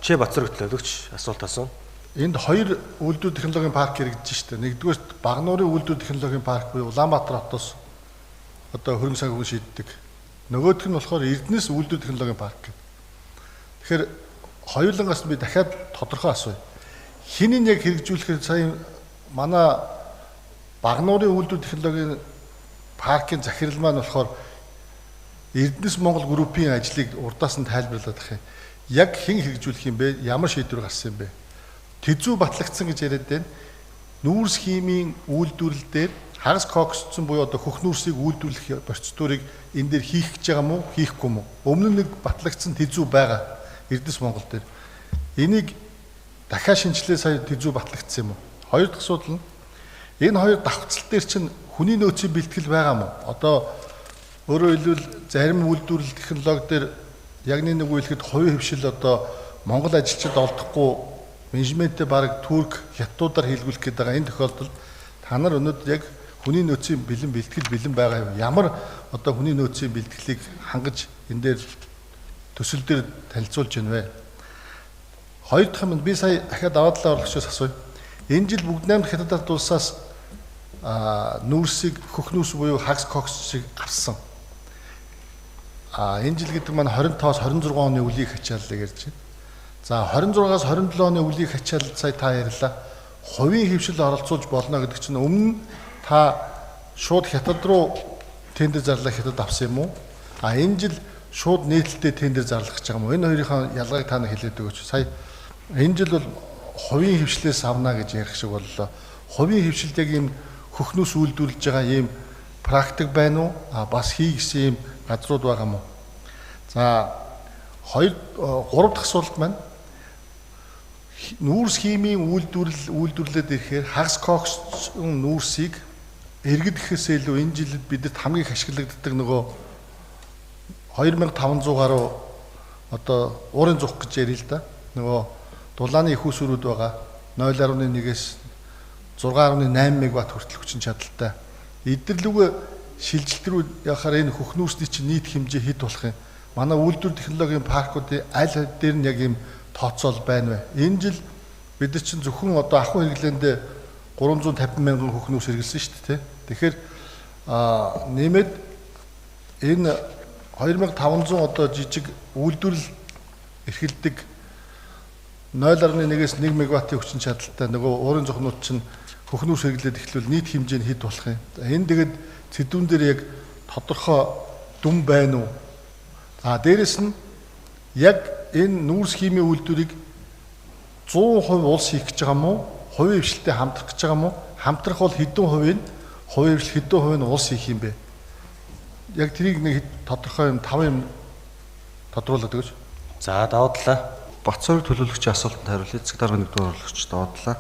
Чи Бацраг төлөөлөгч асуулт асууна. Энд хоёр үйлдвэр технологийн парк хэрэгжиж штэ. Нэгдүгээр Багануурын үйлдвэр технологийн парк буюу Улаанбаатар хотоос одоо хөрөнгө санхүү шийддэг. Нөгөөх нь болохоор Эрдэнэс үйлдвэр технологийн парк гэдэг. Тэгэхээр хоёулангаас би дахиад тодорхой асууя. Хэн нь яг хэрэгжүүлэхээр сая манай Багануурын үйлдвэр технологийн паркын захирал маань болохоор Эрдэнэс Монгол группийн ажлыг урдаас нь тайлбарлаад ах юм. Яг хэн хэрэгжүүлэх юм бэ? Ямар шийдвэр гарсан юм бэ? Тэзүү батлагдсан гэж яриад байна. Нүүрс химийн үйлдвэрлэл дээр хагас коксцсон буюу одоо хөх нүүрсийг үйлдвэрлэх процедурыг энэ дээр хийх гэж байгаа мó, хийхгүй мó? Өмнө нь нэг батлагдсан тэзүү байгаа Эрдэнэс Монгол дээр. Энийг дахиад шинжилээ сая тэзүү батлагдсан юм уу? Хоёр дахь асуудал нь энэ хоёр давхцал дээр чинь хүний нөөцийн бэлтгэл байгаа мó? Одоо өөрөөр хэлбэл зарим үйлдвэрлэл технологи дээр яг нэг үеихэд хувийн хвшил одоо Монгол ажилчид олдохгүй менежментээ бараг Турк, Хятадуудаар хийлгүүлэх гээд байгаа энэ тохиолдолд та нар өнөөдөр яг хүний нөөцийн бэлэн бэлтгэл бэлэн байгаа юм. Ямар одоо хүний нөөцийн бэлтгэлийг хангаж энэ дээр төсөл дээр танилцуулж байна вэ? Хоёр дахь юм би сая дахиад даваа талаа орлогчоос асууя. Энэ жил бүгд 8 Хятад ард улсаас нүүрсийг хөх нүүрс буюу хагас коксыг авсан. Энэ жил гэдэг маань 25-аас 26 оны үеийг ачааллыг ярьж байна. За 26-аас 27 оны үеийг ачаал сая та ярьлаа. Хувийн хвшил оролцуулж болно гэдэг чинь өмнө та шууд Хятад руу тендер зарлаа Хятад авсан юм уу? А энэ жил шууд нээлттэй тендер зарлах гэж байгаа юм уу? Энэ хоёрын ялгааг та нар хэлээд өгөөч. Сая энэ жил бол хувийн хвшлээс авна гэж ярих шиг боллоо. Хувийн хвшилд яг ийм хөхнөөс үйлдвэрлэж байгаа ийм практик байна уу? А бас хий гэсэн ийм газрууд байгаа юм уу? За 2 3 дахь асуулт маань нүүрс химийн үйлдвэрлэлд ирэхээр хагас кокс нүүрсийг иргэд гэхээс илүү энэ жилд бидэд хамгийн их ашиглагддаг нөгөө 2500 гаруй одоо уурын зух гэж ярил л да. Нөгөө дулааны их усүрүүд байгаа 0.1-ээс 6.8 мегаватт хүртэл хүчин чадалтай. Эдгээр шилжилт рүү явахаар энэ хөх нүүрсний чинь нийт хэмжээ хэд болох юм? Манай үйлдвэр технологийн паркуудын аль дээр нь яг ийм тооцоол байна вэ? Энэ жил бид нар чинь зөвхөн одоо ахуй хэрэглээндээ 350 мянган хөх нүүрс хэрэглэсэн шүү дээ, тэ. Тэгэхээр нэмээд энэ 2500 одоо жижиг үйлдвэрлэл эрхэлдэг 0.1-ээс 1 мегаваттын хүчин чадалтай нөгөө уурын зохнууд чинь хөх нүүрс хэрэглээд эхлүүл нийт хэмжээ нь хэд болох юм? Энэ тэгээд сэдвүүн дээр яг тодорхой дүн байна уу? За дээрэс нь яг энэ нүүрс химийн үйлдвэрийг 100% улс хийх гэж байгаа юм уу? Хувийн хвшилтэй хамтрах гэж байгаа юм уу? Хамтрах бол хэдэн хувийн хувийн хвшил хэдэн хувийн улс хийх юм бэ? Яг тэрийг нэг тодорхой юм 5 юм тодруулаад өгөөч. За даваа талаа. Бацрыг төлөөлөгчийн асуултанд хариулъя. Эцэг дарга нэгдүгээр орлогч даваа талаа.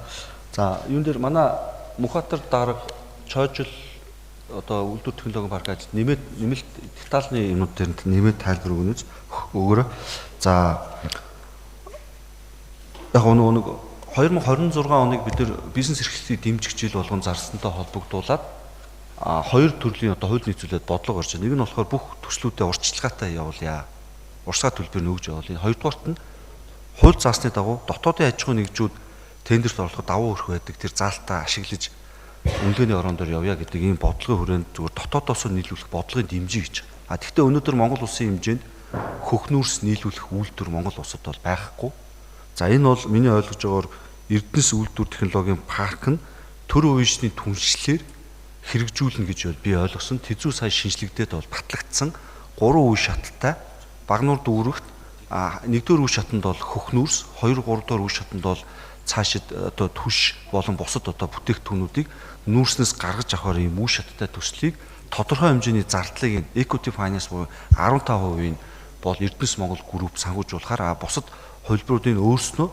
За юун дээр манай Мөнхбаатар дарга Чойжил одоо үйлдвэр технологийн парк ажилд нэмэлт детальны юмнууд дээр нэмэлт тайлбар өгнө өгөөрэй. За яг нэг 2026 оныг бид нар бизнес эрхлэлтийг дэмжих жил болгон зарсантай холбогдуулаад хоёр төрлийн одоо хууль нийцүүлээд бодлого гарч байна. Нэг нь болохоор бүх төслүүдэд урьдчилгаатай явуулъя. Урьдчилгаа төлбөр нь өгж явуулъя. Хоёрдугаарт нь хууль заасны дагуу дотоодын аж ахуйн нэгжүүд тендерт орлоход давуу өрх байдаг тэр заалтаа ашиглаж үнэлгээний ороон дээр явъя гэдэг ийм бодлогын хүрээнд зүгээр дотоодоос нийлүүлэх бодлогын дэмжиж гэж. А тэгвэл өнөөдөр Монгол улсын хэмжээнд хөх нүүрс нийлүүлэх үйлдвэр Монгол улсад бол байхгүй. За энэ бол миний ойлгож байгаагаар Эрдэнэс үйлдвэр технологийн парк нь төр үеийнхний түншлэлээр хэрэгжүүлнэ гэж би ойлгосон. Тэзүү сая шинжлэгдээд бол батлагдсан 3 үе шаттай Багануур дүүрэгт 1-р үе шатанд бол хөх нүүрс, 2 3-р үе шатанд бол цаашид одоо түш болон бусад одоо бүтээгдэхүүнүүдийг нүүрснээс гаргаж авахар ийм үе шаттай төслийг тодорхой хэмжээний зардлыг equity finance буюу 15% бол Эрдэнэс Монгол групп санхүүжуулахаар бусад хувилбаруудын өөрснөө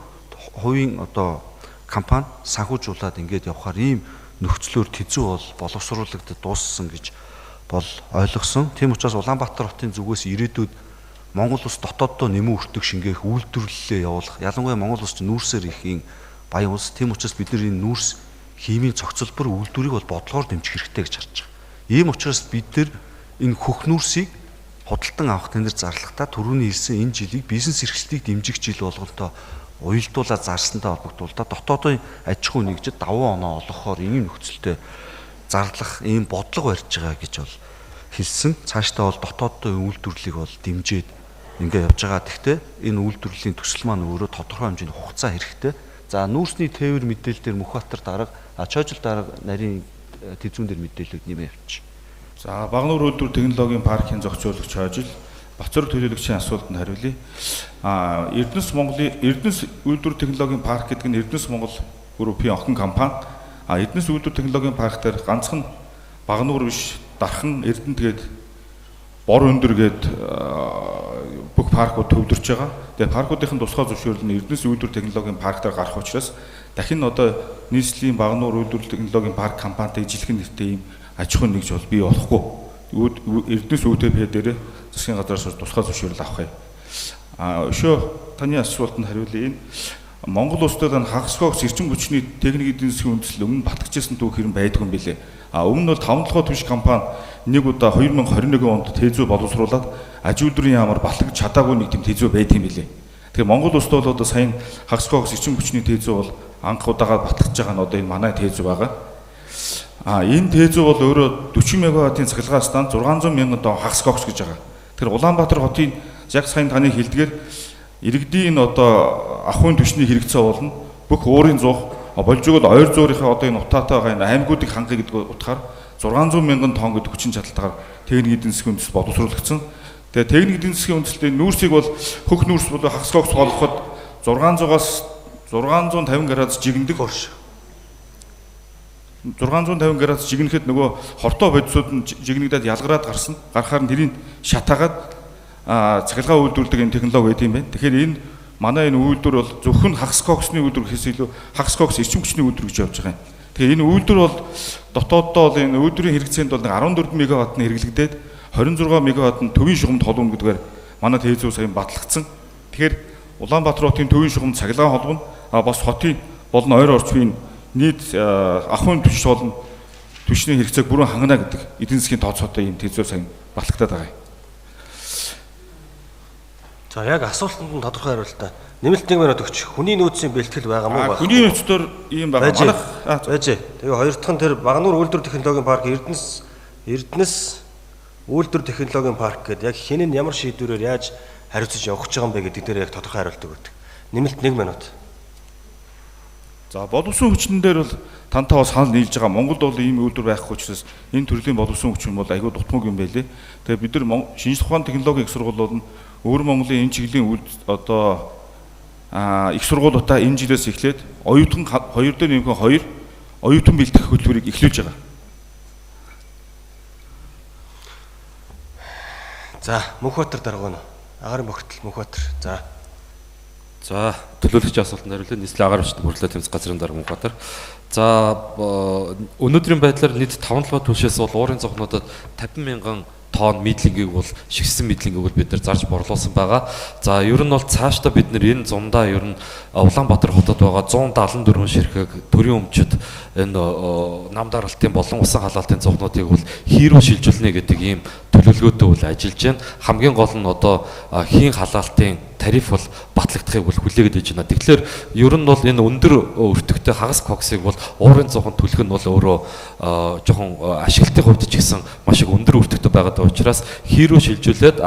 хувийн одоо компани санхүүжуулаад ингээд явахаар ийм нөхцлөөр тэзүү бол боловсруулагдад дууссан гэж бол ойлгосон. Тийм учраас Улаанбаатар хотын зүгээс ирээдүйд Монгол улс дотооддоо нэмэн өртөг шингээх үйлдвэрлэлээ явуулах. Ялангуяа Монгол улс чинь нүүрсээр их юм баян улс. Тийм учраас бид нар энэ нүүрс химийн цогцолбор үйлдвэрийг бол бодлогоор дэмжих хэрэгтэй гэж харж байгаа. Ийм учраас бид нар энэ хөх нүүрсийг Худалдан авах тендер зарлахдаа түрүүний хэлсэн энэ жилийг бизнес эрхчлэлийг дэмжих жил болгонтой уялдуулаад зарсантай холбогдуулаад дотоодын аж ахуй нэгжид давуу оноо олгохоор ийм нөхцөлтэй зарлах ийм бодлого барьж байгаа гэж бол хэлсэн. Цаашдаа бол дотоодын үйлдвэрлэлийг бол дэмжиж ингээ явж байгаа. Гэхдээ энэ үйлдвэрлэлийн төсөл маань өөрөө тодорхой хэмжээний хугацаа хэрэгтэй. За нүүрсний тээвэр мэдээлэл дээр Мөнхбаатар дарга, Чойжол дарга нарийн тэзүүн дээр мэдээллүүд нэмээ явчих. За Багануур үйлдвэр технологийн паркийн зохицуулагч Чойжол Бацраг төлөөлөгчийн асуултанд хариулъя. Эрдэнэс Монголын Эрдэнэс үйлдвэр технологийн парк гэдэг нь Эрдэнэс Монгол группийн охин компани. Эрдэнэс үйлдвэр технологийн парк дээр ганцхан Багануур биш, Дархан, Эрдэнэт гээд бор өндөр гээд бүх паркууд төвлөрч байгаа. Тэгээ паркуудын тусгай зөвшөөрөл нь Эрдэнэс үйлдвэр технологийн парк дээр гарах учраас дахин одоо нийслэлийн Багануур үйлдвэр технологийн парк компанитай ижилхэн нэртэй ийм аж ахуйн нэгж бол бий болохгүй. Эрдэнэс ҮТП дээр засгийн газраас тусгай зөвшөөрөл авах юм. Өшөө таны асуултанд хариулъя. Энэ Монгол улс дээр хагас кокс эрчим хүчний техник эдийн засгийн үндэслэл өмнө батгажсэн түүх хэрэн байдгүй юм билээ. Өмнө нь бол 5 толгой түвш компани нэг удаа 2021 онд тэзүү боловсруулад аж үйлдвэрийн яамаар батлагдж чадаагүй нэг тийм тэзүү байт юм билээ. Тэгэхээр Монгол улсд бол одоо сая хагас кокс эрчим хүчний тэзүү бол анх удаага батлагдж байгаа нь одоо энэ манай тэзүү байгаа. Энэ тэзүү бол өөрөө 40 мегаваттын цахилгаан станц 600 мянган тонн хагас кокс гэж байгаа. Тэгэхээр Улаанбаатар хотын яг сайн таны хэлдгээр иргэдийн одоо ахуйн түвшний хэрэгцээ болно. Бүх уурын зуух болж өгөл ойр зуурынхаа одоо энэ утаатай байгаа энэ аймагуудыг хангая гэдэг утгаар 600 мянган тонн гэдэг хүчин чадалтайгаар техник эдийн засгийн үндэслэл боловсруулагдсан. Тэгээ техник эдийн засгийн үндэслэлийн нүүрсийг бол хөх нүүрс болоо хагас кокс болгоход 600-аас 650 градус жигнэдэг. 650 градус жигнэхэд нөгөө хортой бодисууд нь жигнэгдээд ялгараад гарсан. Гарахаар нь тэрийг шатаагаад цахилгаан үйлдвэрлэдэг энэ технологи байд юм байна. Тэгэхээр энэ манай энэ үйлдвэр бол зөвхөн хагас коксны үйлдвэр гэхээс илүү хагас кокс эрчим хүчний үйлдвэр гэж явж байгаа юм. Тэгэхээр энэ үйлдвэр бол дотооддоо бол энэ үйлдвэрийн хэрэгцээнд бол 14 мегаватт нь хэрэглэгдээд 26 мегаватт нь төвийн шугамд холбоно гэдгээр манай тэзүү сая батлагдсан. Тэгэхээр Улаанбаатар хотын төвийн шугамд цахилгаан холбоно, бас хотын болон ойр орчмын нийт ахуйн түвш болон түвшний хэрэгцээг бүрэн хангана гэдэг эдийн засгийн тооцоотой ийм тэзүү сая батлагдаад байгаа юм. За яг асуултанд нь тодорхой хариултаа. Нэмэлт 1 минут өгч. Хүний нөөцийн бэлтгэл байгаа мó? Хүний нөөцдөр ийм байгаа. Манайх байж. Тэгээ хоёр дахь нь тэр Багануур үйлдвэр технологийн парк Эрдэнэс үйлдвэр технологийн парк гэдэг яг хэн нь ямар шийдвэрээр яаж хариуцаж явах гэж байгаа юм бэ гэдэг дээр яг тодорхой хариулт өгдөг. Нэмэлт 1 минут. За боловсон хүчин дээр бол тантаа бас санал нийлж байгаа. Монголд бол ийм үйлдвэр байхгүй учраас энэ төрлийн боловсон хүчин бол айгүй дутмаг юм байлээ. Тэгээ бид нар шинжлэх ухааны технологийн их сургууль бол өвөр Монголын энэ чиглэлийн одоо их сургуулиудаа энэ жилээс эхлээд оюутан 2 дээр нэмэх 2 оюутан бэлтгэх хөтөлбөрийг эхлүүлж байгаа. За Мөнхбаатар дарга байна. Агаарын богтол Мөнхбаатар. За. За төлөөлөгчийн асуултанд хариулъя. Нийслэлийн агаар хүчний хөрлөө тэмцэх газрын дарга Мөнхбаатар. За өнөөдрийн байдлаар нийт 5 толгой түвшээс бол уурын зохнуудад 50 мянган тонн мэдлэнгийг бол шигсэн мэдлэнгийг бол бид нар зарж борлуулсан байгаа. За ер нь бол цаашдаа бид нар энэ зундаа ер нь Улаанбаатар хотод байгаа 174 ширхэг төрийн өмчөд энэ нам даралтын болон усан халаалтын зовнуудыг бол хий рүү шилжүүлнэ гэдэг ийм төлөвлөгөөтэй бол ажиллаж байна. Хамгийн гол нь одоо хийн халаалтын тариф бол батлагдахыг бол хүлээгээд иж байна. Тэгэхээр ер нь бол энэ өндөр өртөгтэй хагас коксыг бол уурын зовхон түлх нь бол өөрөө жоохон ашиглалтын хувьд ч гэсэн маш их өндөр өртөгтэй байгаа учраас хий рүү шилжүүлээд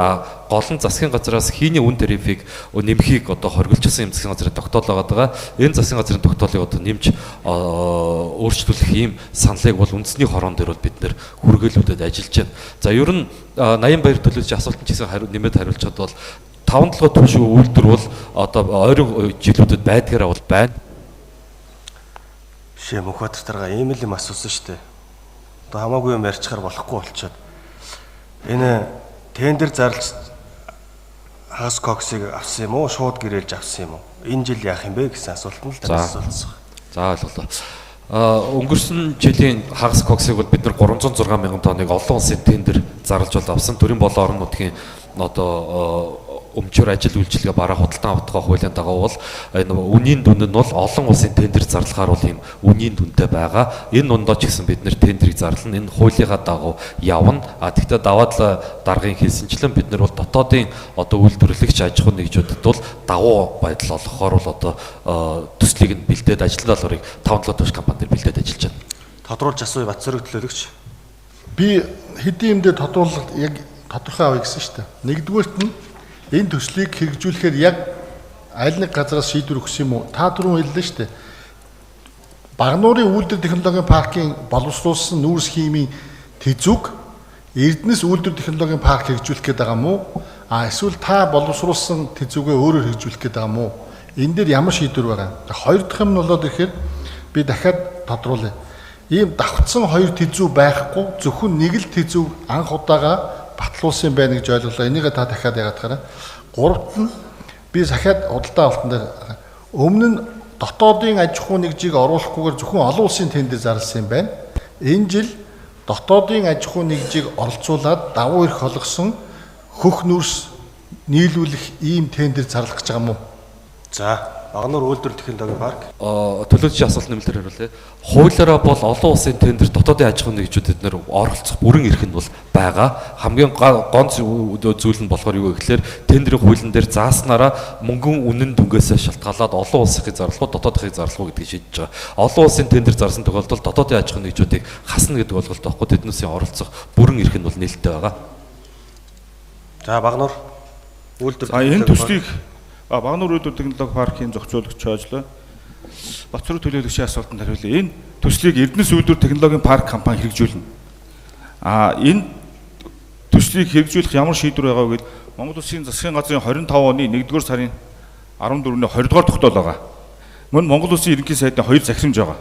гол нь засгийн газраас хийний үн тарифыг нэмхийг одоо хоригдчихсан юм засгийн газрын тогтоол байгаа. Энэ засгийн газрын тогтоолыг одоо нэмж өөрчлөх ийм саналыг бол үндэсний хорон дээр бол бид нэр хүргээлүүдэд ажиллаж байна. За ер нь 80 баяр төлөөч асуултанд ч гэсэн нэмээд хариулчихад бол 5 толгой түвш үйлдвэр бол одоо ойрын жилүүдэд байдгаараа бол байна. Бишээ Мөнхбаатар дарга ийм л юм асуусан шүү дээ. Одоо хамаагүй юм ярьчихаар болохгүй болчиход. Энэ тендер зарлж хагас коксыг авсан юм уу, шууд гэрээлж авсан юм уу? Энэ жил яах юм бэ гэсэн асуултанд л асуултсан. За ойлголоо. Өнгөрсөн жилийн хагас коксыг бол бид нар 306 мянган тонныг олон улсын тендер зарлж бол авсан. Төрийн болон орон нутгийн одоо өмчөөр ажил үйлчилгээ бараа худалдан авах хуулийн дагуу бол энэ үнийн дүн нь бол олон улсын тендер зарлахаар бол ийм үнийн дүнтэй байгаа. Энэ дундоо ч гэсэн бид нэр тендрийг зарлана. Энэ хуулийнхаа дагуу явна. А тэгтээ даваа талаа даргын хэлсэнчлэн бид нар бол дотоодын одоо үйлдвэрлэгч аж ахуйн нэгжүүдэд бол дагуу байдал олгохоор бол одоо төслийг нь бэлдээд ажлын даалгаврыг 5 7 түвш компани дээр бэлдээд ажиллаж байна. Тодруулж асууя Батцөрөг төлөөлөгч. Би хэдийн юм дээр тодруулалт яг тодорхой авъя гэсэн шүү дээ. Нэгдүгээрт нь энэ төслийг хэрэгжүүлэхээр яг аль нэг газараас шийдвэр өгсөн юм уу? Та түрүүн хэллээ шүү дээ. Багануурын үйлдвэр технологийн паркийн боловсруулсан нүүрс химийн тэзүүг Эрдэнэс үйлдвэр технологийн парк хэрэгжүүлэх гээд байгаа юм уу? А эсвэл та боловсруулсан тэзүүгээ өөрөөр хэрэгжүүлэх гээд байгаа юм уу? Энэ дээр ямар шийдвэр байгаа? Хоёр дахь юм нь болоод ирэхээр би дахиад тодруулъя. Ийм давхцсан хоёр тэзүү байхгүй, зөвхөн нэг л тэзүү анх удаага батлуулсан юм байна гэж ойлголоо. Энийгээ та дахиад яагаад хараа. Гуравт нь би дахиад худалдаа авалтан дээр өмнө нь дотоодын аж ахуйн нэгжийг оруулахгүйгээр зөвхөн олон улсын тендер зарласан юм байна. Энэ жил дотоодын аж ахуйн нэгжийг оролцуулаад давуу эрх олгосон хөх нүрс нийлүүлэх ийм тендер зарлах гэж байгаа юм уу? За, Багануур үйлдвэр технологийн парк. Төлөөлөгчийн асуулт нэмэлтээр хариулъя. Хуулиараа бол олон улсын тендер дотоодын аж ахуйн нэгжүүдэд нэр оролцох бүрэн эрх нь бол байгаа. Хамгийн гон зүйл нь болохоор юу вэ гэхээр тендерийн хуулийн дээр зааснараа мөнгөн үнэн дүнгээсээ шалтгаалаад олон улсынхыг зарлах уу, дотоодынхыг зарлах уу гэдгийг шийдэж байгаа. Олон улсын тендер зарсан тохиолдолд дотоодын аж ахуйн нэгжүүдийг хасна гэдэг ойлголт байхгүй. Тэднээсийн оролцох бүрэн эрх нь бол нээлттэй байгаа. За, Багануур үйлдвэр. За, энэ төслийг Багануур үйлдвэр технологи паркийн зохицуулагч хожлоо. Батцөрөг төлөөлөгчийн асуултанд хариулъя. Энэ төслийг Эрдэнэс үйлдвэр технологийн парк компани хэрэгжүүлнэ. Энэ төслийг хэрэгжүүлэх ямар шийдвэр байгаа вэ гэвэл Монгол Улсын засгийн газрын 25 оны 1-р сарын 14-ний 20 дугаар тогтоол байгаа. Мөн Монгол Улсын ерөнхий сайдын 2 захирамж байгаа.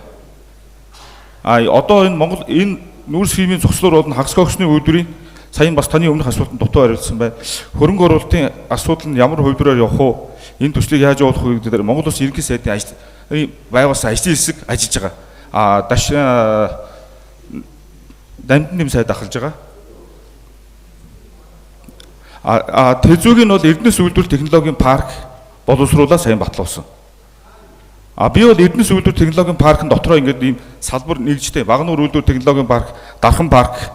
Одоо энэ Монгол энэ нүүрс химийн зогслоор болон хагас коксны үйлдвэрийн сая бас таны өмнөх асуултанд дутуу хариулсан байна. Хөрөнгө оруулалтын асуудал нь ямар хувьдраар явах вэ? Энэ төслийг яаж явуулах вэ гэдэг дээр Монгол Улсын ерөнхий сайдын байгуулсан ажлын хэсэг ажиллаж байгаа. Даш дамжин нэм сайд ахалж байгаа. Тэзүүг нь бол Эрдэнэс үйлдвэр технологийн парк боловсруулаад сайн батлуулсан. Би бол Эрдэнэс үйлдвэр технологийн паркын дотроо ингээд ийм салбар нэгжтэй Багануур үйлдвэр технологийн парк, Дархан парк,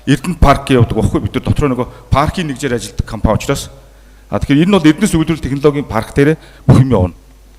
Эрдэнэт парк гэж явдаг байхгүй бид нар дотроо нөгөө паркийн нэгжээр ажилладаг компани учраас. Тэгэхээр энэ бол Эрдэнэс үйлдвэр технологийн парк дээр бүх юм явна.